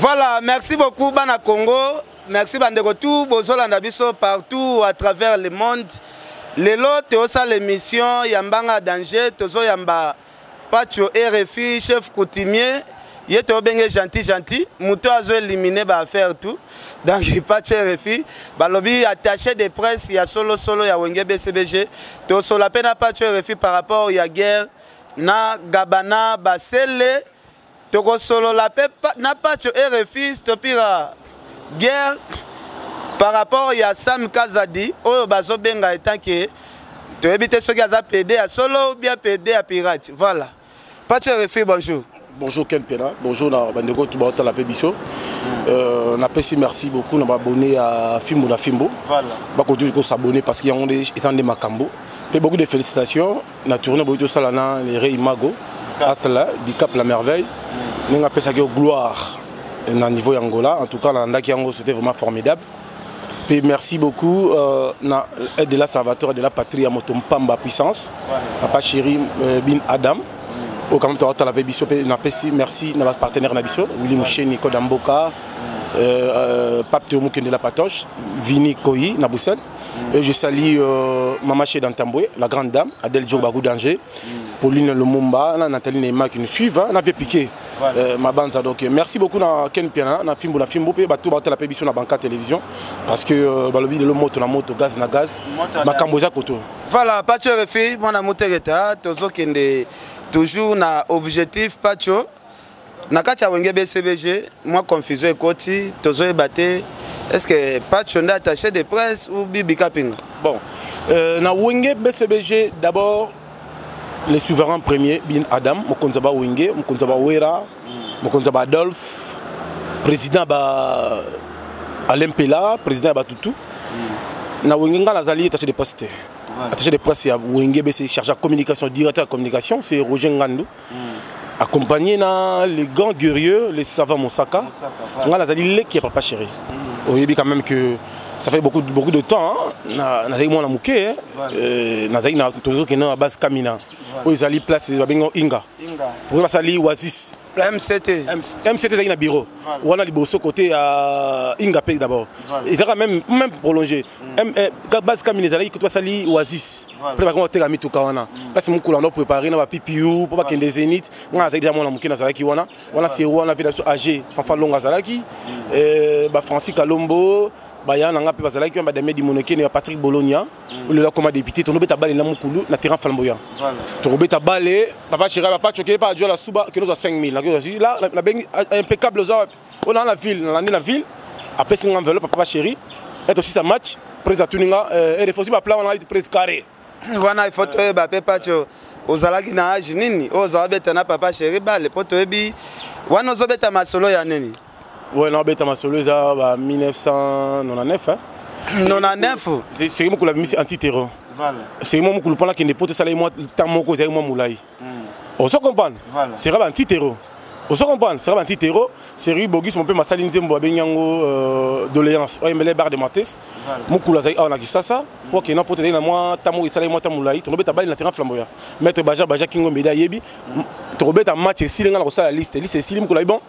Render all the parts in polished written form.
Voilà, merci beaucoup bana Congo. Merci bandeko tout bozolanda biso partout à travers le monde. Lelo tozosala émission ya mbanga danger, tozoyamba Pacho RFI, chef coutumier, ye tobenge gentil gentil, moto azo éliminer ba affaire tout. Donc Pacho RFI, balobi attaché de presse ya solo solo ya Wenge BCBG. Tosola pe na Pacho RFI par rapport ya guerre na Gabana Basele. Tokosolola pe na Pacho RFI stopira guerre par rapport ya Sam Kazadi oyo bazobenga etant que toyebi te soki aza PD ya solo ou bien PD ya pirate. Voilà. Pacho RFI, bonjour. Bonjour Ken Pena, bonjour na bandeko tout baotala pe biso. Napesi merci beaucoup na abonné à Fimbo na Fimbo. Voilà. Bako toujours s'abonner parce qu'il y a des des makambo. Pe beaucoup de félicitations na tournée boyo sala na les Rey Mago. Asla du Cap la Merveille. Ninga pesa ki gloire na niveau ya Angola. En tout cas, na ndaki yango c'était vraiment formidable. Puis merci beaucoup na aide de la Salvatore de la patrie à Motompamba puissance. Voilà. Papa chéri Bin Adam. Au quand même toi la biso pe na pesi merci na partenaire na biso Willy Moucheni Kodamboka, Pape Théo Mukende la Patoche, Vini Koyi na Bruxelles. Et je salue Mama Chez Dantamboué, la grande dame, Adèle Djobagou d'Angers, Pauline Lumumba, na Nathalie Neymar qui nous suivent, hein, on avait piqué. Voilà. Mabanza. Donc merci beaucoup na Ken Piana, na Fimbo, na Fimbo, pe bato ba la biso na Banka Télévision parce que balobi le moto na moto, gaz na gaz, Moto na makambo za koto. Voilà, Pacho RFI, mwana muteketa, tozokende toujours na objectif Pacho. Na kati ya Wenge BCBG, moi confusion ekoti, tozoyeba te. Est-ce que Pacho nde attaché de presse ou Bibi Kapinga? Bon, na Wenge BCBG d'abord le souverain premier Bin Adam, mokonzi ba Wenge, mokonzi ba Wera, mokonzi ba Adolphe, président ba Alain Pela, président ba Tutu. Na Wenge nga nazali attaché de presse te. Attaché de presse ya Wenge BC chargé de communication, directeur de communication, c'est Roger Ngandou. Accompagné na les grands guerriers, les savants Mosaka. Mosaka, voilà. Nga nazali leki ya papa chéri. Oyebi quand même que ça fait beaucoup, beaucoup de temps, hein. Na, nazali mwana moke, hein. Voilà. Nazali na tozokende na base Kamina. Voilà. Oyo ezali place babengi Inga. Inga. Pour basali Oasis. MCT. MCT ezali na bureau. Voilà. Wana liboso côté ya Inga pe d'abord. Voilà. Ezalaka même prolongé. Base Kamina ezalaki côté basali Oasis. Voilà. Après bakoma koteka mituka wana. Place mokolo ando préparé na ba PPU po bakende Zénith. Nga azalaki déjà mwana moke nazalaki wana. Wana c'est wana pe na biso AG Fafa Longa azalaki. Ba Francis Kalombo, ba ya nanga pe bazalaki wana, ba Damien Dimoneke, ba Patrick Bologna. Oyo lelo akoma député, tondobeta bale na mokulu na terrain flamboyant. Voilà. Tokobeta bale, papa chéri, papa choqué, papa Jola Suba, que nous a 5000. Là, là, la, la bengi, impeccable, ça, on a la ville, on a la ville. Après, c'est une enveloppe, papa chéri. Et aussi, ça match, président Tuninga, et les fossiles, plat, on a été président carré. Wana, il faut toyeba pe Pacho, ozalaki na âge nini? Oyo ozala beta na papa chéri bale, po toyebi, wana ozobeta masolo ya nini? Ouais, non, beta masolo, eza, ba, 1999, hein. 99? C'est moi qui l'avais mis anti-terror. Voilà. C'est moi qui l'ai mis anti-terror, ça moi, tant moko, c'est moi moulay. On se comprend? Voilà. C'est vrai anti-terror. On se comprend? C'est vrai anti-terror. C'est Rui Bogus, mon père m'a sali nzembo abenyango doléance. Ouais, mais les barres de Mathis. Voilà. Mokula zai awa na Kisasa. Pour que non, pour te dire, moi, tamo, il sali, moi, tamo, moulay. Ton obeta balle na terrain flamboyant. Maître Baja, Baja Kingo Meda yebi. Ton obeta match et si nga na la liste. Liste si mokula bon.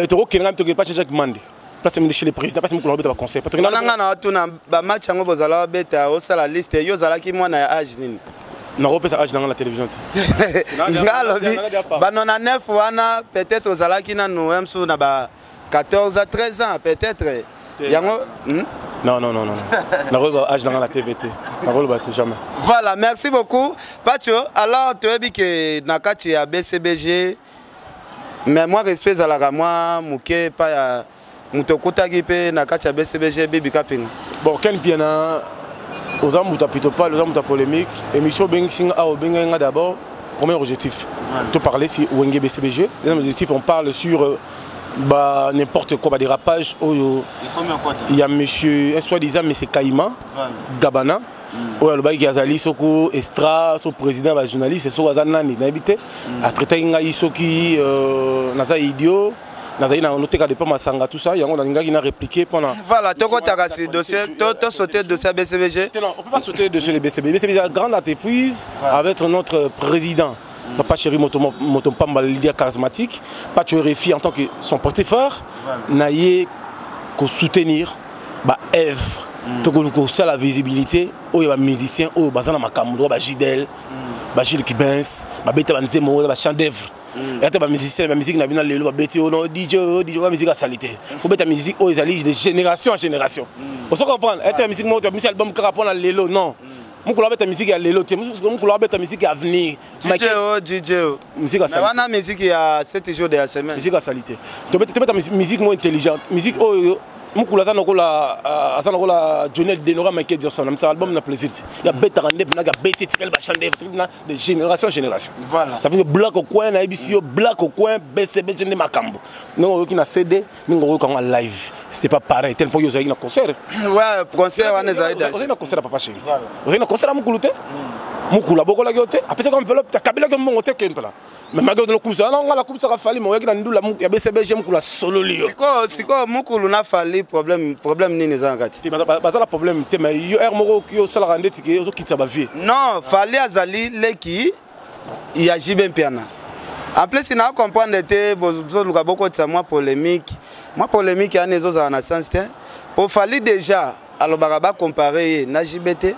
To rokenga to pas Jacques Mande. Place chez le président, parce que mokula obeta ba conseil. Parce que Wana nga na tuna ba match yango bozala beta osala liste yo zalaki mwana ya âge nini? Na repesa âge na la télévision te. Nga alobi, ba 99 wana peut-être ozalaki nanu MSU na ba 14 à 13 ans peut-être. Te. Yango? Non, non, non, non, non. Na roba âge na la TVT. Na roba te jamais. Voilà, merci beaucoup Pacho. Alors toyebi ke na kati ya BCBG, mais moi respect ezalaka moi moke pa ya moto okutaki mpe na kati ya BCBG Bibi Kapinga. Bon, Ken Piana, oza moto ya pitopale, oza moto ya polémique. Émission obengisi nga, ah, obengaki nga d'abord, premier objectif. Voilà. To parler sur Wenge BCBG. Deuxième objectif, on parle sur bah, n'importe quoi, bah, dérapage. Oh, yo. Et combien quoi, Il y a monsieur, un soi-disant, monsieur Kaïma, Voilà. Gabana. Oyo alobaki azali soko extra, so président ba journaliste, soko aza nani, nayebi te. Atraitaki ngai soki naza idiot, nazali na noteka de masanga, tout ça, yango nalingaki na répliquer pendant. Voilà, tokotaka si dossier, to sauter dossier BCBG. Non, on peut pas sauter dossier de BCBG. BCBG est grande entreprise Voilà. avec notre président. Papa Chéri moto moto pamba leader charismatique, Pacho RFI en tant que son porte-phare, na ye ko soutenir ba œuvre to ko la visibilité oyo ba musicien oyo baza na makambo ba Gidel, ba Gilles Kibens, ba beta ba nzembo ba chant d'œuvre. Ata ba musicien ba musique na bino lelo ba beti ono DJ oyo DJ ba musique ya salité. Faut beta musique oyo ezali de génération en génération. Ozo comprendre? Ata musique moko to musique album kaka pona lelo non. Mokolo abeta musique ya lelo te, mokolo abeta musique ya avenir. DJ o DJ o. Musique ya salité. Wana musique ya 7 jours de la semaine. Musique ya salité. Tobeta musique mo intelligente, musique oyo mokolo aza lokola Johnny Denora, Michael Jackson na misala album na plaisir te ya betaka nde mpena abeti etikali ba chant d'œuvre de génération en génération. Voilà. Ça veut dire Black au coin, nayebisi yo, Black au coin, BCBG nde makambo. Ndenge oyoki na CD, ndenge oyoki yango live, c'est pas pareil tel mpo yo ozalaki na concert. Ouais, concert wana ezali. Ozalaki na concert ya Papa Chéri, ozalaki na concert ya mokulu te. Mokulu abokolaki yo te, apesaki enveloppe, akabelaki mbongo te. Kende mpela mais malgré ozala wana, nga nakumisaka Fally, ma oyaki na ndula ya BCBG, mokulu asololi yo. Sikoyo mokulu na Fally, problème nini eza na kati? Baza na problème te, mais yo aire moko yo osalaka ndeti ke ozokitisa ba vie. Non, Fally azali leki ya JB Mpiana. En plus na comprendre te, bozoluka bokotisa mwa polémique, mwa polémique wana ezozala na sens te, po Fally déjà alobaka bacompare ye na JB te,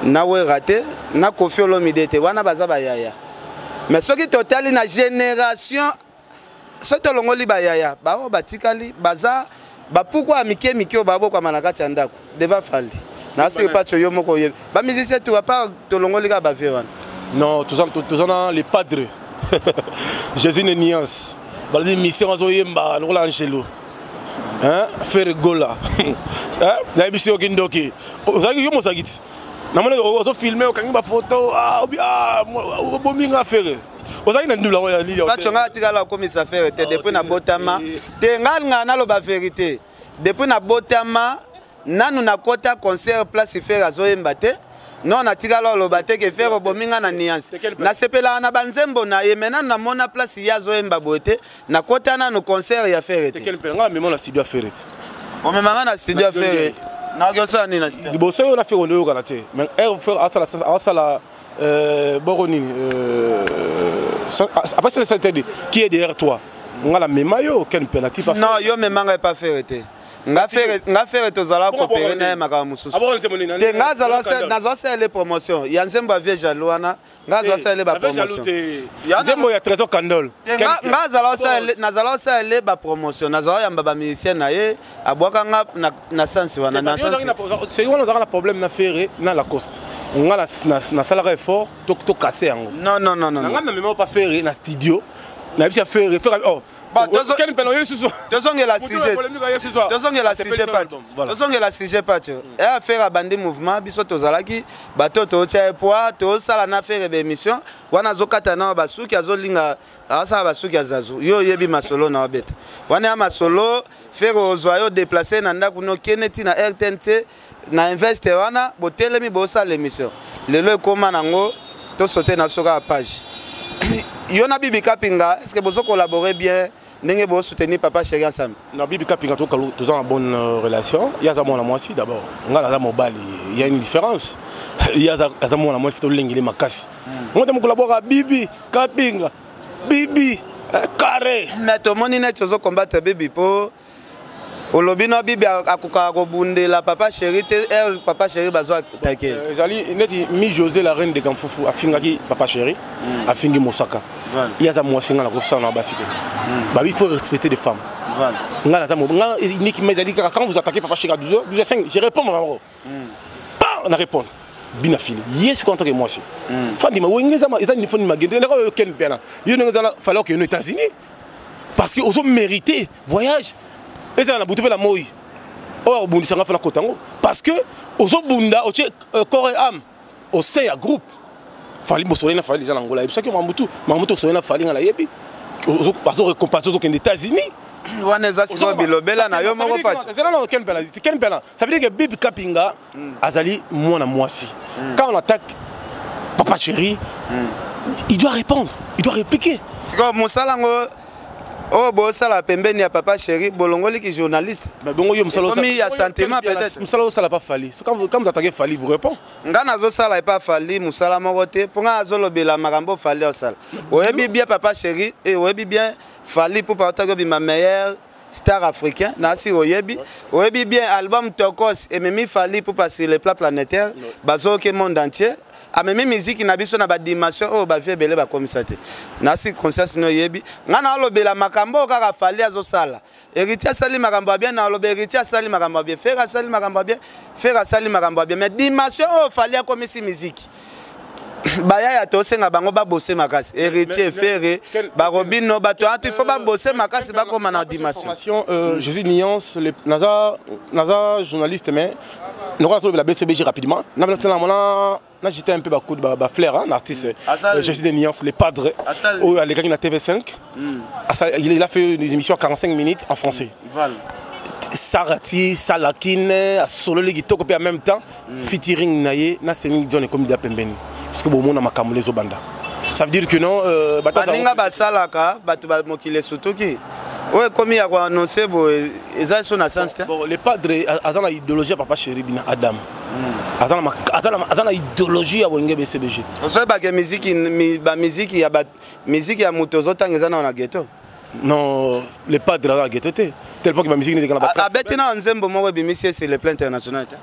na Wera te, na Kofi Olomide te. Wana baza bayaya, mais soki totali na génération, soki tolongoli bayaya, baoyo batikali baza bapuku ya mike mike oyo babokwama na kati ya ndako devant Fally. Nasiki Pacho, yo moko oyebi ba musicien tout à part tolongoli kaka ba vie wana. Non, toza na le padre Jésus ne nuance. Balobi mission azoyemba lokola Angelo Ferre Gola. Nayebi soki oki ndoki ozalaki yo mozalaki ti namoni ozofilme, okangi bafoto, obominga Ferre, ozalaki na ndula oyo ya lidia. Pacho, ngai atikala okomisa Ferre te depuis nabotama te. Ngai ngai naloba vérité, depuis nabotama nanu nakota concert place Ferre azoyemba te. Non, natikala oloba te ke Ferre obomi nga na nuance. Nasepelaka na banzembo na ye, mais nanu namona place ye azoyemba boye te. Nakota nanu concert ya Ferre te. Ngai mema na studio ya Ferre te. Omemanga na studio ya Ferre, nakoki osala nini na studio? Liboso oyo na Ferre nde oyokana te, mais aire Ferre asala boko nini après ça, c'était qui est derrière toi. Nga na mema yo ken penalty. Non, yo memanga epa Ferre te. Nga Ferre tozala coopérer na ye makambo mosusu te. Nga nazwa sala promotion ya nzembo ya Vieux Jaloux wana, nga azwa salele ba promotion. Nzembo ya Trésor Candol. Nga nazala osalele ba promotion, nazala oyamba ba musicien na ye, abwaka nga na sensi wana. Wana ozalaka na problème na Ferre na Lacoste, nga nasalaka effort tokase yango. Non, non, non, non. Nga na mema pa Ferre na studio, nayebisi ya Ferre, Ferre oh tozongela sujet, tozongela sujet, Pacho, tozongela sujet, Pacho. Eya Ferre abandi mouvement, biso tozalaki bato tootya ye poa, tosala na Ferre ba émission wana, azokata na basuki, azolinga azosala basuki ya zazu. Yo oyebi masolo na obeta wana ya masolo. Ferre ozwa yo déplace na ndako nokende ti na RTNT na investe wana, botelemi bosala émission. Lelo ekóma nango tosote na so kaka page. Yo na Bibi Kapinga, est ce que bozo collaborer bien ndenge bosoutenir Papa Chéri ensemble? Na Bibi Kapinga toza na bonne relation. Ye aza mwana mwasi d'abord, nga naza mobali, il y a une différence. Ye aza mwana mwasi, tolengeli makasi ngo te mokolo abwaka Bibi Kapinga, Bibi carré. Mais tomoni neti ozocombattre Bibi, mpo olobi no Bibi akokaka kobundela Papa Chéri te, ere Papa Chéri bazwa attaquer. Ezali neti mi José la reine de Kamfufu afingaki Papa Chéri, afingi Mosaka. Ye aza mwasi, nga nakosala na basi te. Babi, il faut respecter des femmes. Nga naza nga niki, mais ezali kaka quand vous attaquez Papa Chéri à 12 h 12 h 5, je réponds bango pa na répondre bina fili. Ye sikoyo en tant que mwasi fandima wenge eza fandima gende ndeko oyo ken mpena yo ndenge ezala fallait okende États-Unis parce que ozo mérité voyage ezala na butu mpe na moi oyo akobundisanga fana kota yango parce que ozobunda otie corps et âme au sein ya groupe Fally. Bosolai na Fally déjà na Ngola, yebisaki mamutu mamutu osolai na Fally, nga nayebi bazo récompense, ozokende États-Unis. Wana eza sikoyo bilobela na yo moko, Pacho. Ezala na ken mpena, ken mpena, ça veut dire que Bibi Kapinga azali mwana mwasi. Quand on attaque Papa Chéri, il doit répondre, il doit répliquer. Sikoyo mosala yango Oyo bosala pembeni ya papa chéri, bolongoli ki journaliste. Mais bongo yo mosala Ekomi ya sentiment peut-être. Mosala osala pa Fally. So quand vous attaquez Fally, vous répond. Nga nazosala epa Fally mosala moko te, mpo nga azolobela makambo Fally osala. Oyebi bien papa chéri, e oyebi bien Fally mpo paotaki obima meilleur star africain nasi. Oyebi bien album Tokos ememi Fally mpo sur le plan planétaire, bazoyoki monde entier. Amemi miziki na biso na badimension oyo bavie ebele bakomisa te. Nasi conscience no oyebi. Nga naolobela makambo oyo kaka Fally azosala. Héritier asali makambo ya bien, na oloba Héritier asali makambo ya bien, Ferre asali makambo ya bien, Ferre asali makambo ya bien, mais dimension oyo Fally akomisi miziki, bayaya tosenga bango babose makasi. Héritier, Ferre, barobino, bato wana il faut babose makasi, bakóma na dimension. Je suis nuance, naza naza journaliste, mais nakola la BCBG rapidement. Na na na j'étais un peu ba coup de ba flair, hein, artiste. Je suis des nuances, les padres oyo alekaki na TV5. Il a fait des émissions à 45 minutes en français. Voilà. Sarati Salakine asololi kitoko mpe en même temps featuring na ye na Céline Dion ekomi dia pembeni, parce que bomona makambo ezobanda, ça veut dire que non. Baninga basalaka, bato bamokili esutuki oyo ekomi ya koannonce boye, eza so na sens te. Bon, le padre aza na idéologie ya papa chéri Bina Adam, aza na idéologie ya Wenge BCBG. Ozoyebake miziki, bamiziki ya miziki ya moto ozotanga eza nao na ghetto. Non, le padre aza na ghetto te, tel point que bamiziki neleka na Abeti na nzembo moko ebimisi ye sur le plan international te.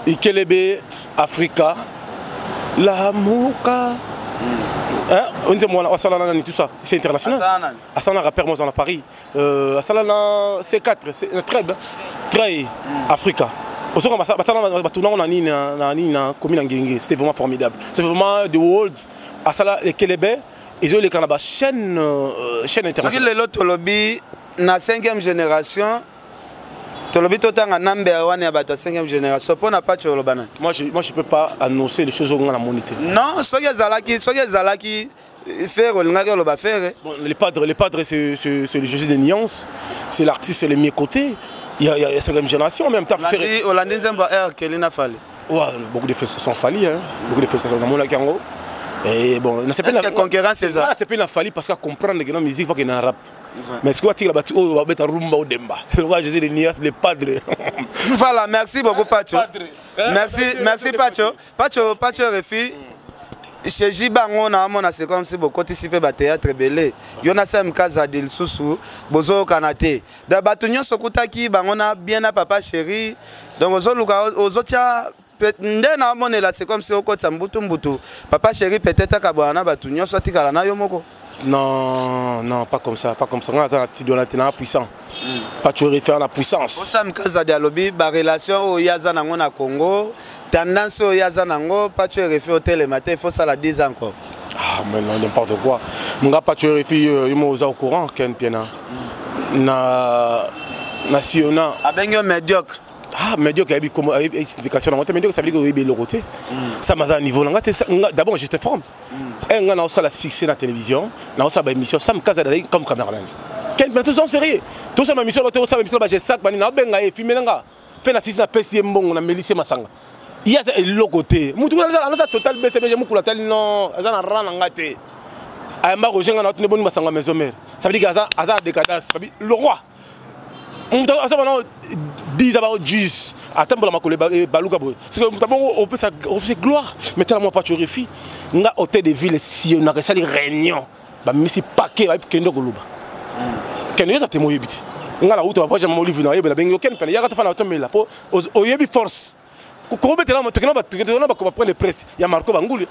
Ikelebe Afrika Lamuka, hein, nzembo wana asala na nani, tout ça c'est international. Asala na rappeur mo na Paris, asala na C4 très très Afrika. Osoka basala batunango na nini na nini na komi na ngenge. C'était vraiment formidable, c'est vraiment the world. Asala ekelebe ezoleka na bachaîne, chaîne internationale. Lelo tolobi na 5e génération, tolobi totanga nambe wana ya bato ya 5e génération mpo na Pacho, oloba nani? Moi je peux pas annoncer les choses oyo nga namoni te. Non, soki ezalaki Ferre, olingaki oloba Ferre. Bon, les padres, c'est le Jésus des nuances, c'est l'artiste, c'est le mieux côté. Il y a 5e génération en même temps. Olandi nzembo R Kelly na Fally? Ouais, beaucoup de félicitations Fally, hein. Beaucoup de félicitations dans mon yango. Et bon, c'est pas concurrence, c'est ça. C'est pas Fally parce que comprendre que la musique faut qu'il y ait un rap. Mais ce que tu as oh va mettre rumba au demba. Jésus des nuances, les padres. Voilà, merci beaucoup Pacho. Merci, merci Pacho. Pacho, Pacho Refi. Chez Jibango na amona, c'est comme si bokotisi mpe bathéâtre ebele. Yo na Sam Kazadi lisusu bozokana te. Da bato nyonso okutaki bango na bien na papa chéri, donc ozoluka ozotia nde na amonela, c'est comme si okotisa mbutu mbutu. Papa chéri peut-être akabwana na bato nyonso, atikala na yo moko. Non, non, pas comme ça, pas comme ça. Nga na puissant. Pas tu réfères la puissance. Sam Kazadi alobi ba relation oyo aza nango na Congo, tendance oyo aza nango, Pacho RFI otelema te, il faut sala 10 ans encore. Ah, mais non, n'importe quoi. Mon gars, Pacho RFI, il m'a au courant, Ken Piena. Na Siona. Abengi yo médiocre. Ah, médiocre, il y a une signification. Médiocre, ça veut dire qu'il y a le côté. Ça m'a un niveau. D'abord, je te forme. Nga na osala succès na télévision, na osala baémission, Sam Kazadi comme cameraman. Ken Piana, tous sérieux, tosala baémission, tosala baémission, bajesak bani, naobenga ye, filme nanga mpe na sisi, napesi ye mbongo, namelisi ye masanga. Ye aza eloko te. Mutu aza total BCBG, mokolo atali non, aza na ran na nga te. Ayamba Roger, nga na otune boni masanga maison mère. Ça veut dire que aza na décadence. Le roi, moto aza bana 10 aba 10, atambola makolo baluka boye. Moto abongo opesa gloire. Mais tala mwa Pacho Refi nga, hôtel de ville esiyonaka, esali réunion, bamisi paquet, bakende koloba kende yo eza te. Moyebi te nga na uta bavoyage mama Olive na oyebela, bengi okende pene yaka tofanda otomela mpo oyebi force kokobetela. Tokenda baprendre de presse ya Marco Banguli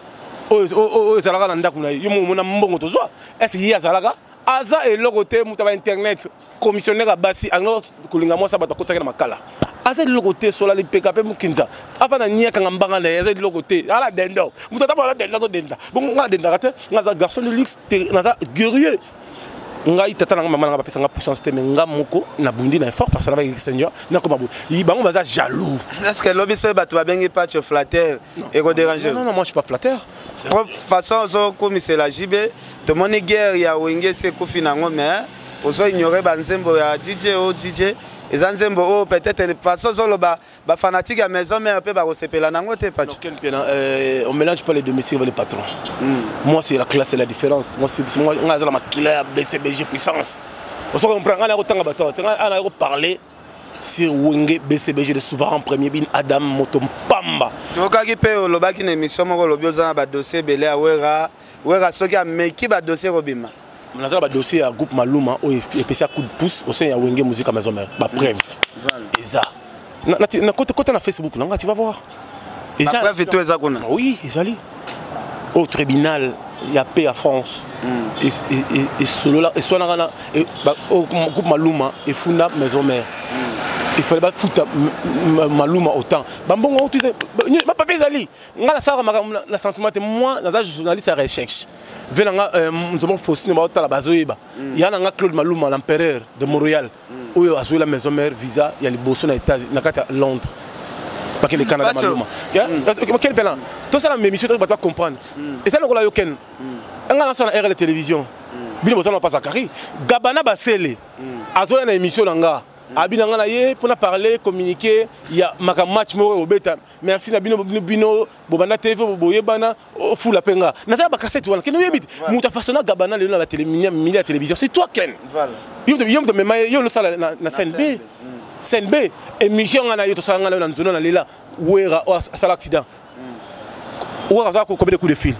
oyo ezalaka na ndako na ye. Yo momona mbongo tozwa, est ce ye azalaka aza eloko te. Moto ya bainternet, commissionnaire ya basi, ango kolinga mwasi ya bato, akotisaki na makala. Aza eloko te. Sola lipeka mpe mokinza afa na niakanga mbanga na ye, aza eloko te. Ala dendo, moto ata ala denda, azodenda bongo. Nga adendaka te, nga aza garçon de luxe te, naza guerrier. Ngai tata na nga, mama na nga bapesa nga puissance te, mais nga moko nabundi na effort asala baki Seigneur nakoma boye. Bango baza jaloux. Est ce que lobi soki bato babengi Pacho flatteur, ekodérange? Non, non, moi je suis pas flatteur. Façon ozokomisela JB, tomoni guerre ya Wenge esi ekufi nango, mais ozo ignore banzembo ya DJ o DJ eza nzembo oyo peut-être façon ozoloba, bafanatique ya maison mère mpe bakosepela nango te, Pacho. On mélange pas les domestiques avec les patrons. Moi c'est la classe et la différence. Moi c'est moi, nga aza na makila ya BCBG puissance. Ozo comprendre, nga na kotanga bato awa te, nga na koparler sur Wenge BCBG, le souverain premier bin Adam Moto Mpamba. Tokaki mpe olobaki na émission moko, olobi oza na badossier ebele ya Wera. Wera soki ameki, badossier kobima. Naza na badossier ya groupe Maluma oyo epesi coup de pouce au sein ya Wenge Musique Maison Mère. Bapreuve eza na kota na Facebook na nga, tu vas voir. Bapreuve to eza kuna. Oui, ezali au tribunal ya paix ya France. Esolola, eswanaka na groupe Maluma, efunda Maison Mère. Il fallait bafuta Maluma autant bambongo. Bapapier ezali. Nga nasalaka makambo na sentiment te. Moi, naza journaliste ya recherche. Ve na nga nzombo Faustine, baotala, bazoyeba ya na nga Claude Maluma, l'empereur de Montréal, oyo azwela Maison Mère visa ya liboso na États na kati ya Londres, bakende Canada. Maluma ken mpena tosala émission to bato bacomprendre. Eza lokola yo ken, nga nasala na RL Télévision, bino bozala na Zakari Gabana Basele, azoya na émission na nga, abi na nga na ye mpona parler, communiquer ya makambo match moko obeta. Merci na bino, bino bobanda TV, boyebana, ofula mpe nga nazala bacassette wana. Kende, oyebi te moto afaçonna Gabana lelo na bamili ya télévision, c'est toi Ken. Yo moto mema ye, yo losala na CNB. CNB émission nga na yo tosala, nga na yo na nzono na lela Wera asala accident. Wera aza combien de coups de fil?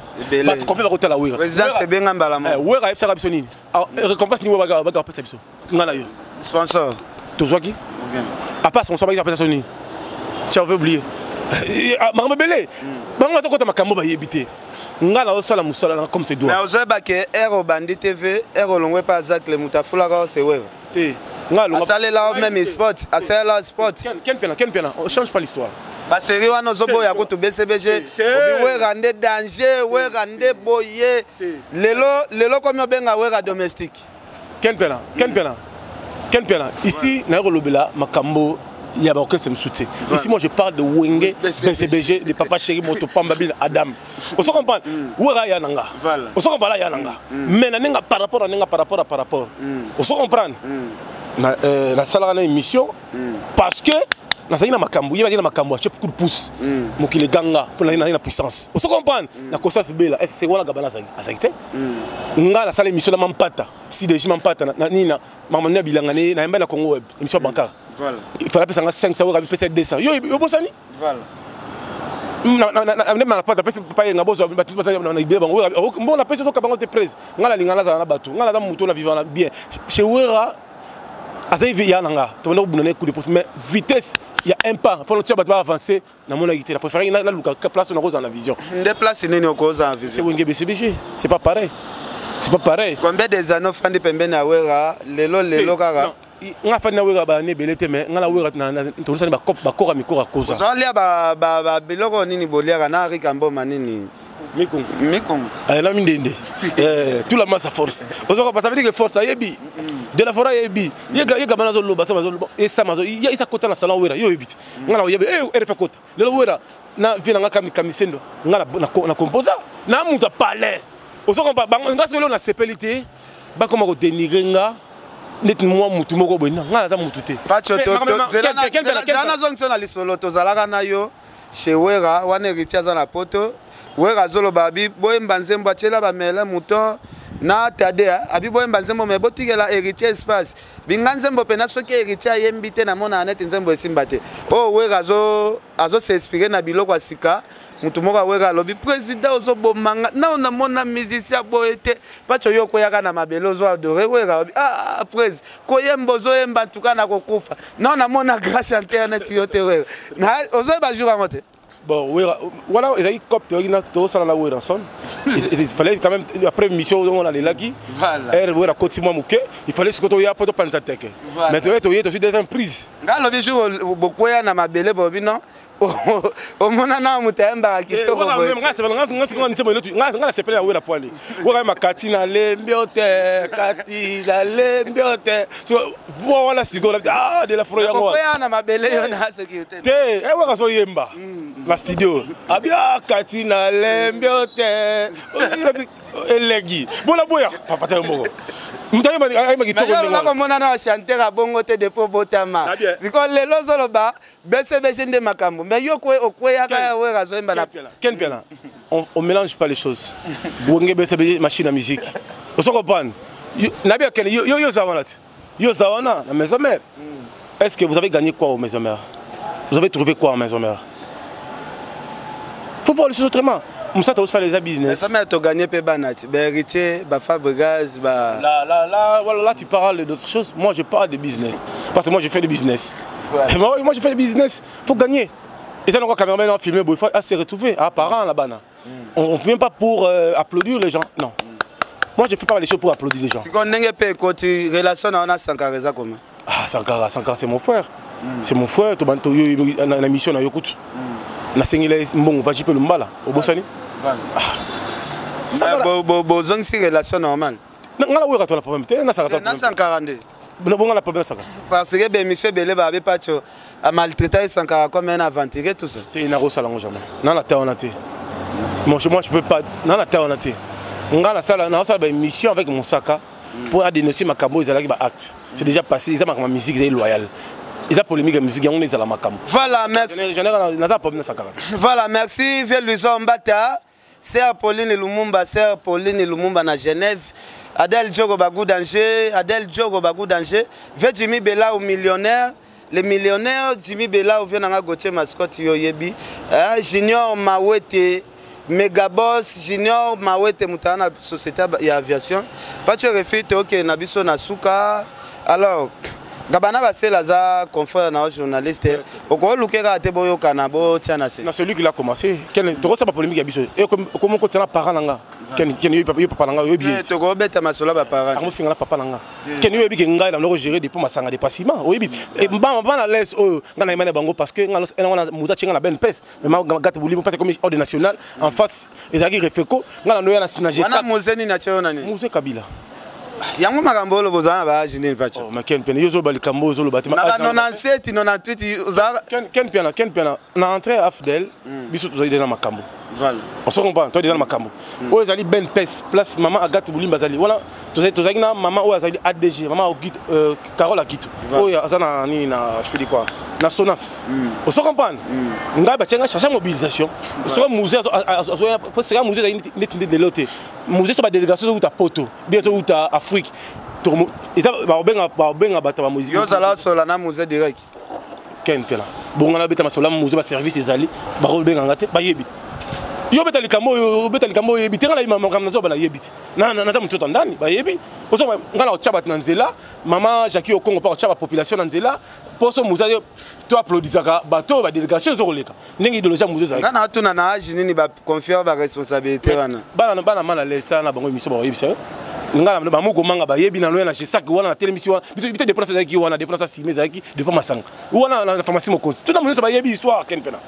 Bato combien bakotala Wera? Présidence ebenga mbala moko. Wera ayebisaka biso nini? Récompense nini baga bapesa biso, nga na yo? Sponsor. Tozwaki à part sponsor, baki apesa biso nini? Tu avais oublié makambo ebele. Bango bazokota makambo bayebi te. Nga naosala mosala nanga comme se doit. Mais ozoyeba ke ere obandi TV, ere olongwe mpe Azacle, moto afulaka ose Wera. Te, nga alonga. Asalela même sport, asalela sport. Ken Piana, Ken Piana, on change pas l'histoire. Basérie wana ozoboya kutu BCBG, obi Wera nde danger, Wera nde boye. Lelo lelo komi obenga Wera domestique. Ken Piana, Ken Piana, Ken Piana, ici naye kolobela makambo ya baorchestre mosusu te. Ici, moi, je parle de Wenge BCBG, de Papa Chéri Moto Pamba Bin Adam. Ozo comprendre, Wera ya nanga, ozo comprendre, ya nanga, mais na ndenge par rapport na ndenge par rapport à par rapport, ozo comprendre, nasalaka na émission parce que nazalaki na makambo, yebaki na makambo atie coup de pouce, mokili eganga mpo nazalaki na puissance. Ozo comprendre, na conscience bela ese wana Gabana azalaki te. Nga nasala émission na Mampata, CDG Mampata nini na makambo ya bilanga nayemba na Congo Web, émission bankar. Il fallait apesa nga 500, oyo apesa 200. Yo obosani nde malapata apesi papa yenga bozwa na idée bango mbongo napesi, ozoka bango te. Prise nga nalinga nazala na bato, nga naza moto na vivre na bien chez Wera. Azali ya na nga, tobanda kobunda na coup de pouce, mais vitesse ya un pas mpona tia bato baavance, namonaki te. Na préféré naluka place nakozala na vision. Nde place nini okozala na vision? C'est Wenge BCBG, c'est pas pareil, c'est pas pareil. Combien des années ofandi pembeni ya Wera lelo lelo kaka? Nga fandi na Wera bane ebele te, mais nga na Wera tozosani bakora mikoro akoza. Ozolia biloko nini boliaka na Rika Mboma nini? Mikongo. Mikongo. Na mindende, tout la masse à force. Ozoka, ça veut dire que force ayebi de la forêt, ayebi ye Gabana azoloba, sa bazoloba esama isa kota na salon Wera, yo oyebi te. Nga na oyebi RF kota lelo Wera na vie na nga kamisendo, nga na composa na moto apalais. Ozokompa bango, nga soki lelo nasepeli te, bakoma kodénigrer nga neti mwa mutu moko boye. Nga naza mutu te. Pacho, nazongisa na lisolo tozalaka na yo chez Wera wana. Héritier aza na poto, Wera azoloba abi boyemba nzembo, atiela bamele mouton na tade, abi boyemba nzembo me botikela Héritier espace. Binga nzembo mpena soki Héritier ayembi te, namonaka neti nzembo esimba te. Oyo Wera azos'inspirer na biloko ya sika. Motu moko aweka alobi: "Président, ozobomanga nao, namona musicien boye te." Pacho, yo okweyaka na mabele, ozo adorer Wera. Obi: "Ah, prés koyemba, ozoyemba ntuka na kokufa nao, namona grâce ya internet yo te." Wera ozoyeba jour yango te. Bon, Wera wana ezalaki cop toyaki na tosala na Werrason. Il fallait quand même, après mission on alelaki r Wera koti mwa moke, il fallait sikoyo toya mpo topanza teke, mais toye toye tozwi deuxième prise. Nga alobi jour bokwea na mabele, bobi non, omona na moto ayembaka kitoko. Nga nasepeli na Wera poale Wera makati, nalembi yo te, kati nalembi yo te. Voix wana sikoyo, ah, de la forêt yango. Wana na mabele yo na sécurité. Te, Wera azoyemba na studio, abi: "Ah, kati nalembi yo te." Elegi bola boya papa te moko moto ayemba kitoko. Komona na chanteur abongo te depuis obotama. Sikoyo lelo ozoloba BCBG nde makambo, mais yo okweyaka ya Wera azoyemba na Ken Piana, on mélange pas les choses. Wenge BCBG, machine à musique, ozo comprendre, nabi akene yo yo oza wana te. Yo oza wana na maison mère. Est ce que vous avez gagné quoi au maison mère? Vous avez trouvé quoi en maison mère? Faut voir les choses autrement. Mosala tosala eza business. Maison mère togagné mpe bana ti bahéritier, bafabrigas ba. Là, là, là, voilà, là, tu parles d'autre chose. Moi, je parle de business. Parce que moi, je fais du business. Ouais. Moi, je fais du business. Faut gagner. Et ça, encore cameraman a filmé, il faut se retrouver. Ah, parents, là-bas. On ne vient pas pour applaudir les gens. Non. Moi, je ne fais pas les choses pour applaudir les gens. Si on est côté relation, on a Sankara, ça comment? Ah, Sankara, Sankara, c'est mon frère. C'est mon frère. Tu as une mission na Yokutu. Nasengela mbongo pa jipe lumbala obosani. Ah. Bozongisi relation normale. Nga na weka to na problème te na Sankara. Na Sankara nde. Bonga na problème Sankara. Parce que ben monsieur Belé ba be pacho a maltraité Sankara comme un aventurier, tout ça. Te na rosala ngo jamais. Na na ta wana te. Moi je peux pas na na ta wana te. Nga na sala na sala ba émission avec Mosaka pour a dénoncer makambo ezalaki ba acte. C'est déjà passé, ils ont ma musique est loyale. Ils ont polémique la musique, on est à la makambo. Voilà, merci. J'en ai naza problème Sankara. Voilà, merci vieux Luison Mbata. Sœur Pauline Lumumba, Sœur Pauline Lumumba na Genève. Adèle Djogo Bagou danger, Adèle Djogo Bagou danger. Vieux Jimmy Bella au millionnaire. Le millionnaire Jimmy Bella vient nanga Gauthier Mascotte yo yebi. Junior Mawete Megaboss Junior Mawete mutana société ya aviation. Pacho refite OK na biso na suka. Alors Gabana Basela za confrère na journaliste. Oko lukera te boyoka na bo tiana se. Non, c'est lui qui l'a commencé. Quel to ça ba polémique ya biso. Et comme ko tiana parent nanga. Ken ken yo papa yo papa nanga yo bien. To ko beta masola ba parent. Amo finga na papa nanga. Ken yo bi ke ngai na gérer depuis masanga de passiment. Oyebi ba ba na laisse o ngana imana bango parce que ngana ngana muza chinga na ben pes. Mais ma gâte bouli parce que comme ordre national en face ezaki refeko ngana no ya na sinaje. Wana muzeni na cheo nani? Muze Kabila. Yango makambo oyo bozala na ba age nini Pacho? Oh, mais Ken Piana, yo zoba likambo oyo ozoloba te, ma Na ba age na 97, 98, oza Ken, Ken Piana, Ken Piana, na entrée à Fidel, biso tozali déjà na makambo. Voilà. On se comprend, toi déjà na makambo. Oyo ezali Ben Pes, place maman Agathe Boulimba azali. Voilà, tozali na maman oyo azali ADG, maman Auguste, Carole Akitu. Voilà. Oyo aza na nini na, je peux dire quoi, na Sonas. On se comprend. Ngai ba tianga charge mobilisation. Soka musée azo, azo, azo, azo, soka musée azali neti, neti nde lelo te. Musée so ba délégation zo uta poto, bien zo uta Afrique. To mo, eza ba benga, ba benga bato ba musique. Yo zala sola na musée direct. Ken Piana. Bonga na beta masola musée ba service ezali, ba ko benga ngate, ba yebi. Yo beta likambo yo beta likambo yebi, tenga la imama kam na zo ba la yebi. Na na na ta mutoto ndani, ba yebi. Oso ba ngala o tchaba na nzela, mama Jackie Okongo pa o tchaba population na nzela, poso musée yo to applaudisaka bato ba délégation zo koleka. Ndenge idéologie ya musée ezalaki. Nga na tuna na age nini ba confier ba responsabilité wana. Bana na bana mala lesa na bango émission ba yebisa yo. Nga na ba moko manga ba yebi na loya na Gesac wana na télémission wana. Biso bité déplace ezalaki wana, déplace sime ezalaki depuis masanga. Wana na pharmacie mokonzi. Tout na monso ba yebi histoire ken pena.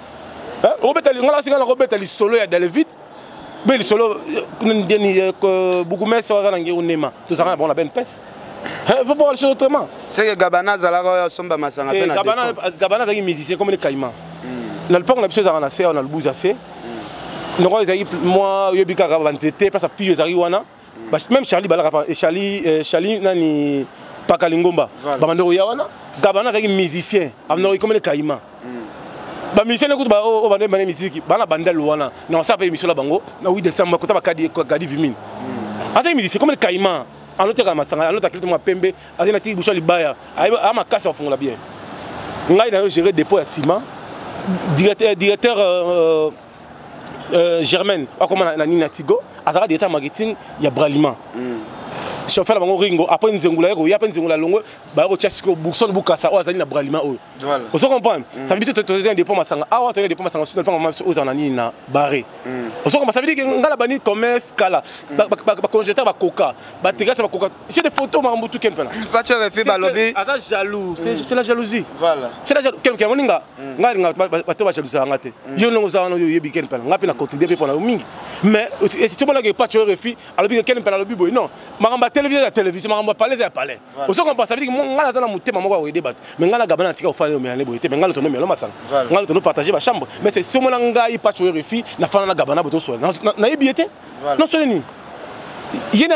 Hein? Robeta li ngala singa na Robeta li solo ya Delvit. Be li solo ndeni Bougoumès wana na ngeru nema. Tozaka na bango na ben pes. Hein, faut voir les choses autrement. C'est que Gabana zalaka oyo asomba masanga pe Eh, na Gabana, dépôt. Gabana azalaki musicien comme les Caïmans. Na lopango na biso ezalaka na se, na lubuza se. Noko ezalaki moi oyebi kaka ba nzete, place ya pio ezalaki wana. Ba, même Charlie balaka pa, et Charlie, Charlie nani Pakalingomba. Voilà. Ba bandeko ya wana. Gabana azalaki musicien. Amnoko comme les Caïmans. Ba musicien kutu ba, oh, oh, ba ndemba na musique, ba na bandel wana. Na sa pe émission la bango, na 8 décembre, kota ba kadi, kadi vimine. Azalaki musicien comme les Caïmans. Aloteka masanga, aloteka kilito mwa pembe, azali na tiki boucha libaya. Ayebi, a makasi ya kofungola bien. Ngai na yo gérer dépôt ya ciment. Directeur, directeur Germaine, akoma na nini na Tigo, azalaka directeur marketing ya Bralima. Chauffeur na bango Ringo, après Nzengula yako, ya pe Nzengula longo, ba yako tia siko Bourson Bukasa, oyo azali na Bralima oyo. Voilà. Ozo comprendre? Ça veut dire que tu as un dépôt masanga. Ah, ouais, tu as un dépôt masanga, sinon, pas maman, oyo azali na nini na barré. Ozo comprendre? Ça veut dire que ngala bani commerce kala, ba, ba, ba, ba congélateur ba coca, ba terrasse ba coca. J'ai des photos ma mbutu ken pena. Pas tu refais ba lobby. Aza jaloux, c'est la jalousie. Voilà. C'est la jalousie. Ken ken moninga, ngai nga ba, ba, ba to ba jalousie nga te. Yo ndongo za wana yo yebi ken pena. Nga pe na contribuer pe pona mingi. Mais et si tu mona que pas tu refais, alors que ken pena lobby boy non. Makamba télévision ya télévision, makamba palais ya palais. Voilà. Ozo comprendre, ça veut dire que moi nga na mutema moko ya débat. Mais nga na gabana tika ofale mais aller boy te, mais nga tono melo masanga. Voilà. Nga tono partager ba chambre. Mais c'est sûrement ngai pas tu refais na fana na gabana boto so. Na yebi te. Voilà. Non soni ni. Ye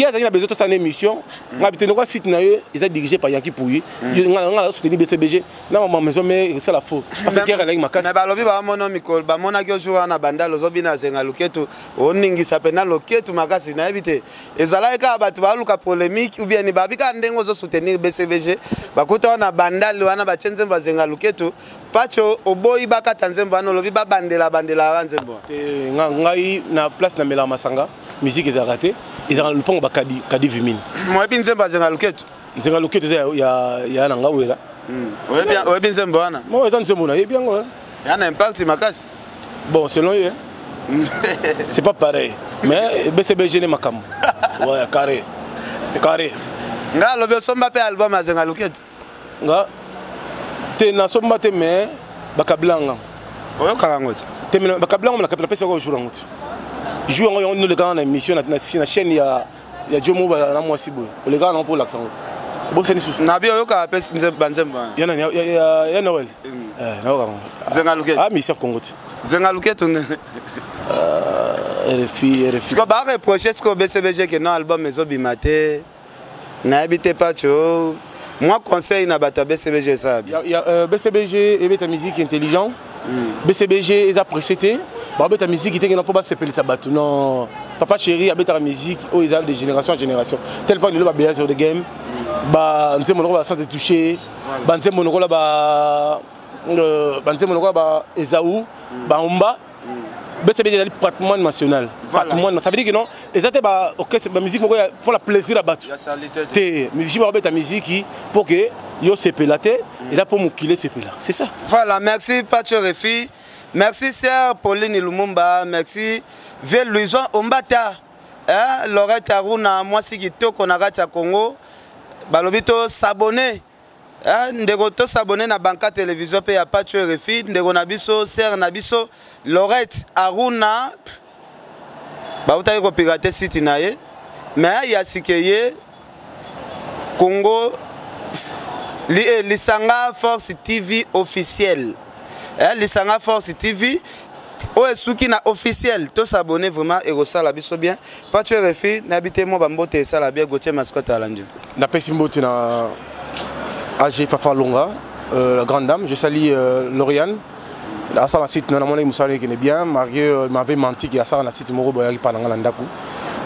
azalaki na besoin tosala na émission. Nga bite nokwa site na ye eza dirigé par Yanki Pouyi. Nga nga soutenir BCBG na ma maison, mais esala faux parce que guerre elaki makasi. Mais balobi bamona mikolo, bamonaki ojour wana Bandala, ozobina Zenga Luketu, oningisa mpena loketu makasi. Nayebi te, ezalaki kaka bato baluka polémique ou bien babi kaka ndenge ozosoutenir BCBG. Bakuta wana Bandali wana, batie nzembo ya Zenga Luketu. Pacho, oboyi bakata nzembo wana, olobi babandela bandelaka nzembo wana. Ngai na place namelaka masanga, musique ezalaka te, ezalaka lupango bakadi kadi vimine. Moyebi nzembo ya Zenga Luketu? Nzenga Luketu eza ya na nga Wera. Oyebi nzembo wana? Mo eza nzembo nayebi yango. Ya na impact makasi. Bon, selon ye c'est pas pareil, mais BCBG ne makambo, ouais, carré carré. Nga alobi osomba mpe album ya Zenga Luketu. Nga te, nasomba te, mais bakabila nga. Oyokaka yango te? Te, bakabila ngo, napesi yango jour yango te, jour yango yango nolekaka na émission na chaîne ya Jomo na mwasi boye, olekaka nango mpo olakisa yango te, obosani susu. Nabi oyokaka mpe banzembo wana? Ya nani? Ya Noël, nayokaka yango. Zenga Luketu. Ah, mission Congo te. Zenga Luketu nde. RFI, RFI. Siko bareproche sikoyo BCBG ke non, album ezobima te. Nayebi te, Pacho, mwa conseil na bato ya BCBG esala bien. BCBG ebeta musique intelligent. BCBG eza pressé te, babeta musique te ngena mpo basepelisa bato. Non, Papa Chéri abetaka musique oyo eza de génération en génération, tel point lelo babeya sur the game, banzembo lokola basante touché, banzembo lokola ba banzembo lokola ba Esaou, baomba. BCBG ezali patrimoine national. Patrimoine, ça veut dire que non, eza te ba orchestre, ba musique moko pour la plaisir ya bato te. Musique bakobeta musique pour que yo sepela te, eza mpo mokili esepela, c'est ça. Voilà, merci Pacho Refi, merci sœur Pauline Lumumba, merci vieux Louison Ombata, eh, Lorette Aruna, mwasi kitoko na kati ya Congo. Balobi to s'abonner, eh, ndeko, tosabone na Banka Télévision mpe ya Pacho RFI. Ndeko na biso, sœur na biso Lorette Aruna, bautaki kopirate site na ye, mais ya sike ye Congo Lisanga Force TV officiel, eh, Lisanga Force TV oyo esuki na officiel. Tosabone vraiment, ekosala biso bien. Pacho RFI, nayebi te, mwa bambote esala bien. Gautier Mascotte alandi. Napesi mbote na AG Fafa Longa, la grande dame. Je salue Lauriane asala site na namoni mosala ekende bien, malgré m'avait menti ke asala na site moko boyaki pa na nga na ndako.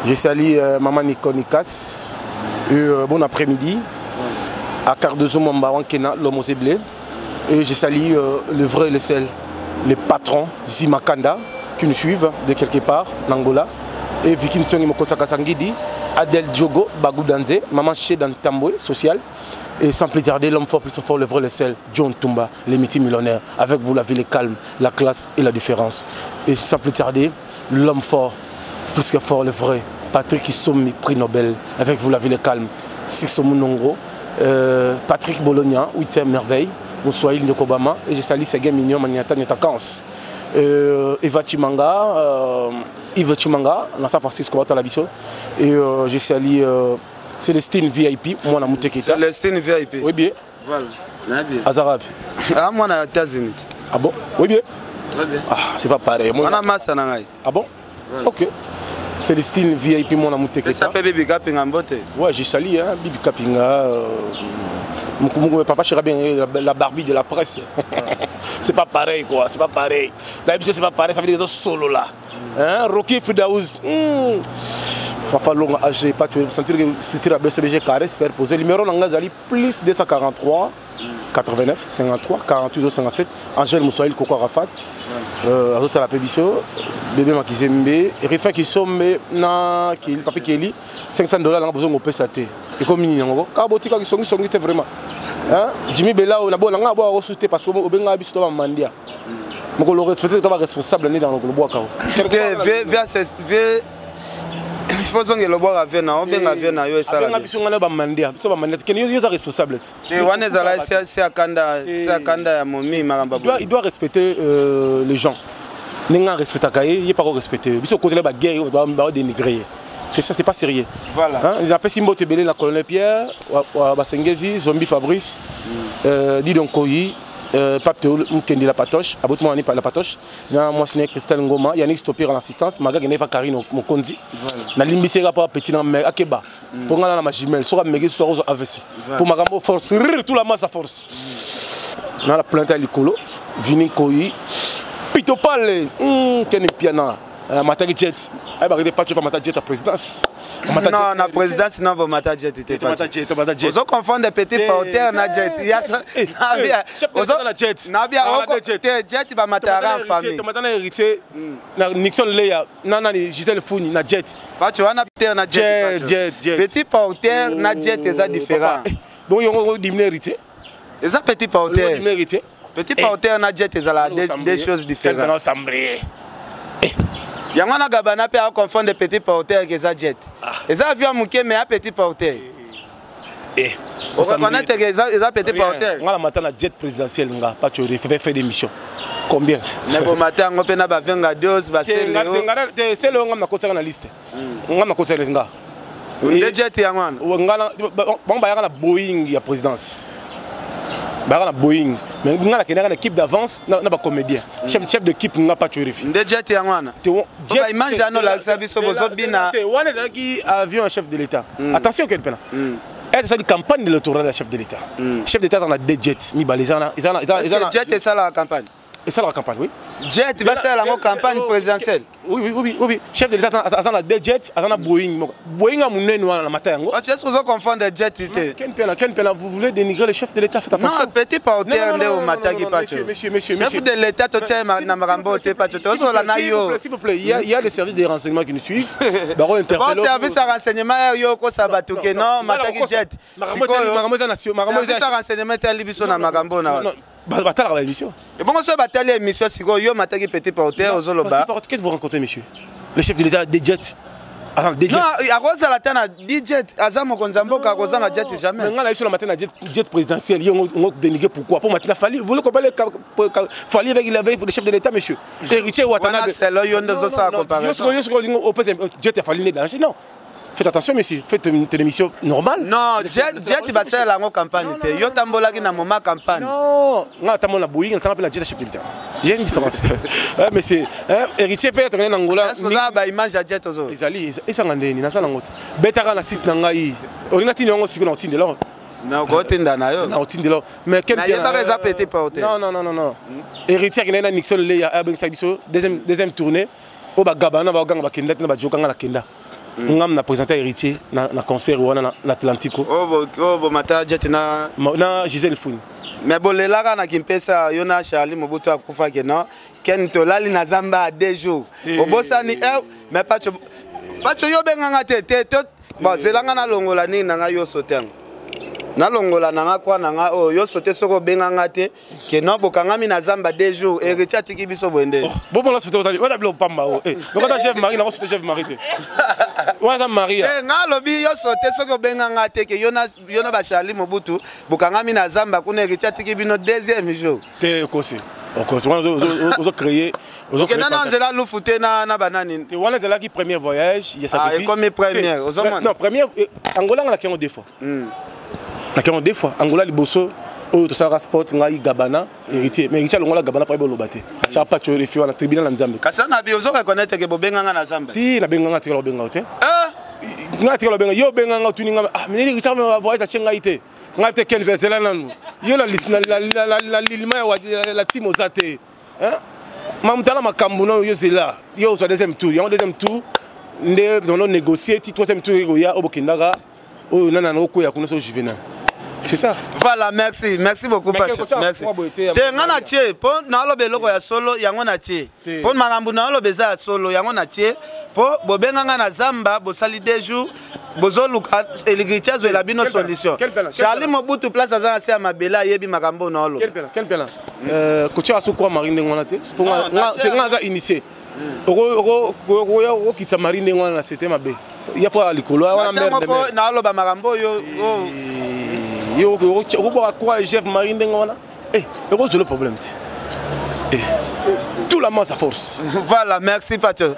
Je salue maman Nicole Nikas et bon après-midi à Cardozo Mwamba Wankena, l'homme aux blé. Et je salue le vrai, le seul, le patron Zimakanda qui nous suivent de quelque part l'Angola, et Vicky Ntsongi Mokosaka Sangidi, Adèle Diogo Bagoudanze, Maman Chez Tamboué social. Et sans plus tarder, l'homme fort, plus fort, le vrai, le seul, John Tumba, les multimillionnaires. Avec vous, la ville est calme, la classe et la différence. Et sans plus tarder, l'homme fort, plus que fort, le vrai, Patrick Issomi, prix Nobel. Avec vous, la ville est calme. Sixo Munongo, Patrick Bologna, 8e merveille, Moussouaïl Ndokobama, et je salue Seguin Mignon, Maniata Nyetakans. Eva Chimanga, Yves Chimanga, dans San Francisco, Batalabiso. Et je salue Célestine VIP, moi, na Muteketa. Célestine VIP. Oui, bien. Voilà. Bien. Azarabi. Ah, moi, na États-Unis. Ah bon? Oui, bien. Très bien. Ah, c'est pas pareil. Moi, na massa na ngai. Ah bon? Voilà. Ok. Célestine VIP, moi, na Muteketa. Ça s'appelle Bibi Kapinga Mbote. Ouais, j'ai sali, hein, Bibi Kapinga. Papa chéri bien la Barbie de la presse. C'est pas pareil, quoi. C'est pas pareil. D'habitude, c'est pas pareil. Ça veut dire solo là. Hein? Rocky Fidaouz. Fafa Longa AG, pas tu veux sentir que c'est la BCBG carré, super posé. Numéro Nangazali, plus 243 89 53 48 57. Angèle Moussaïl Koko Arafat. Azota la Pébiso, bébé Makizembe, Rifa Kisombe, na Papi Kelly, 500 $, na besoin de te. Ekomi nini yango? Kaka botika kisongisongi te vraiment. Hein? Jimmy Bella, na bo nanga bo te parce que obenga biso to ba mandia. Mokolo respecte to ba responsable ni dans le bwaka. Te, vie, il faut ozongela obwaka vie na obenga vie na yo esala. Abenga biso ngana bamandia, biso bamandia kende, yo oza responsable ti. Te, wana ezala se akanda, se akanda ya momi makambo. Il doit respecter les gens ndenge arespectaka ye, ye paka respecte biso. Kozela baguerre, baodénigre ye, c'est ça, c'est pas sérieux. Voilà. Hein, napesi mbote ebele na colonel Pierre wa Basengezi, Zombi Fabrice, Didon Koyi. Pape Théo Mukendi la Patoche, aboti mwana la Patoche, na mwasi na Christelle Ngoma, Yannick Stopir en assistance, Magage n'est pas Karine Mokonzi. Na limbisi ka pa petit na mais akeba. Pour ngana na ma jumelle, soka megi soka zo AVC. Pour makambo force, rrr, tout la masse à force. Na la plainte à likolo, Vini Koyi, Pito Pale, Ken Piana. Mataki jet ayebaka te Pacho mata jet ya présidence. Non, na présidence non, bomata jet te. Ozo confondre petit porteur na jet. Nabia jet bamataka en famille. Tomata na héritier, na Nixon Leya, na nani, Gisèle Funi na jet. Pacho wana porteur na jet, petit porteur na jet eza différent. Bon, yongo dimine héritier. Eza petit porteur. Petit porteur na jet ezala deux choses différentes. Yango wana Gabana mpe aconfondre petit porteur ke eza jet. Eza avion ya moke, mais ya petit porteur oreconnaître ke eza petit porteur. Nga na mata na jet présidentiel, nga Pacho fait des missions combien? Mais bomata yango mpe na bavenga dios baseleo. Sele nga nakotisaka na liste, nga nakotisaka nga. Nde jet yango wana. Bango bayaka na Boeing ya présidence, bayaka na Boeing, mais nga nakendaka na équipe d'avance na bacomédien, chef d'équipe nga Pacho Refi. Nde jet yango wana, baimage wana olakisa biso bozobina. Wana ezalaki avion ya chef de l'État. Attention, quel pena être campagne électorale ya chef de l'État. Chef d'état aza na deux jet mibale, eza na jet esalaka campagne? Esalaka campagne, oui. Jet basala yango campagne présidentielle? Oui, chef de l'État aza na deux jet, aza na Boeing moko, Boeing ya monene wana na mata yango. Est-ce que ozo confondre jet te? Ken Pena, Ken Pena, vous voulez dénigrer le chef de l'État, faites attention. Non, petit porteur nde omataki, Pacho. Monsieur, monsieur, chef de l'État totia na makambo te, Pacho, tozola na yo. S'il vous plaît, il y a les services de renseignement qui nous suivent. Baro bon interpellent. Service ya renseignement yo okosa bato ke non mataki jet. Sikoyo service ya renseignement etali biso na makambo na wana? Batalaka baémission. Ebongo soki batali émission, sikoyo yo mataki petit porteur, ozoloba. Qu'est-ce que vous rencontrez, monsieur? Le chef de l'État, des jets. Attends, des jets. Non, akozala te na di jet, aza mokonzi ya mboka, akozanga jet jamais. Nga na biso na matin na jet, jet présidentiel, yo ngo dénigrer pourquoi? Pour maintenant Fally, vous voulez comparer Fally avec le chef de l'État, monsieur? Héritier Watanabe. Wana selo yo nde ozosala comparaison. Yo yo jet ya Fally nde danger? Non. Faites attention, monsieur, faites une émission normale. Non, jet basalela yango campagne te. Yo tambolaki na moment campagne. Non, nga natamboli na Boeing, natanga mpe na jet ya chef de l'État. Il y a une différence. Mais c'est héritier mpe tokende na Angola. Oza baimage ya jet ozo? Ezali esanga ndeni nasala yango te. Betaka na site na ngai, olingi natindi yango sikoyo, na otindela. Mais okotinda na yo. Na otindela, mais ken Nayebaka eza petit porteur. Non, non, non, non, non, héritier akendaki na Nixon Leya, abengisaki biso deuxième tournée oyo bagabana baganga bakenda te na bajoka. Nga nakenda, ngam na présenter héritier na concert wana na Atlantico. Oyo bomata jet na? Na Gisèle Funi. Mais bolelaka na Kimpesa, yo na Charlie Mobutu akufaki. Non, Ken, tolali na zamba ya 2 jours, obosani? Mais Pacho, Pacho, yo obenganga te te to. Bon, zelanga nalongola nini na ngai, yoso te, yango nalongola na nga kwa na nga oyo yoso te. Soki obenganga te ke non, bokangami na zamba 2 jours, héritier atiki biso boye nde. Bomona sote ozali wana biloko pamba o lokota chef Marie nango, sote chef Marie te, wana eza Maria. Nga alobi yoso te, soki obenganga te ke yo na bacharli Mobutu bokangami na zamba kuna, héritier atiki bino deuxième jour. Te, okosi, okosi wana, ozocréer. Okenda na nzela lufu te na banani. Wana ezalaki premier voyage ya sacrifice. Ekomi première, ozomona? Non, première Angola, nga nakei yango deux fois. Nakei yango deux fois Angola. Liboso oyo tosalaka sport, ngai, Gabana, héritier, mais héritier alongola Gabana po ayeba oloba te, atiaka Pacho Refi wana tribunal na Nzambe. Kasi na bi ozo reconnaître ke bobenganga na zamba? Ti nabenganga, tikala kobenga te. Ngai tikala kobenga yo, obenganga, otuni nga: ah, mais héritier voyage atie ngai te, ngai te. Ken ezela nanu yo na lilima ya la team, oza te mamutala makambo na yo, zela yo ozwa deuxième tour yango. Deuxième tour nde tono négocier ti troisième tour ekoya oyo bokendaka, oyo nani na okwea kuna so Juvenal, c'est ça. Voilà, merci, merci beaucoup, Pacho, merci. Te, nga na tie mpo naoloba eloko ya solo, yango na tie mpo makambo naoloba eza ya solo. Yango na tie mpo bobenganga na zamba, bosali 2 jours, bozoluka héritier azwela bino solution. Charlie Mobutu, place aza na se ya mabele, ayebi makambo naoloba. Quel pela kotia aso kwa Marie ndenge wana te, mpo nga aza initié, okokitisa Marie ndenge wana na sete mabe ya fo likolo wana. Mpo naoloba makambo oyo. Yo okobwaka kwa chef Marie ndenge wana, ekozwela problème te. Tout la masse à force. Voilà, merci, Pacho.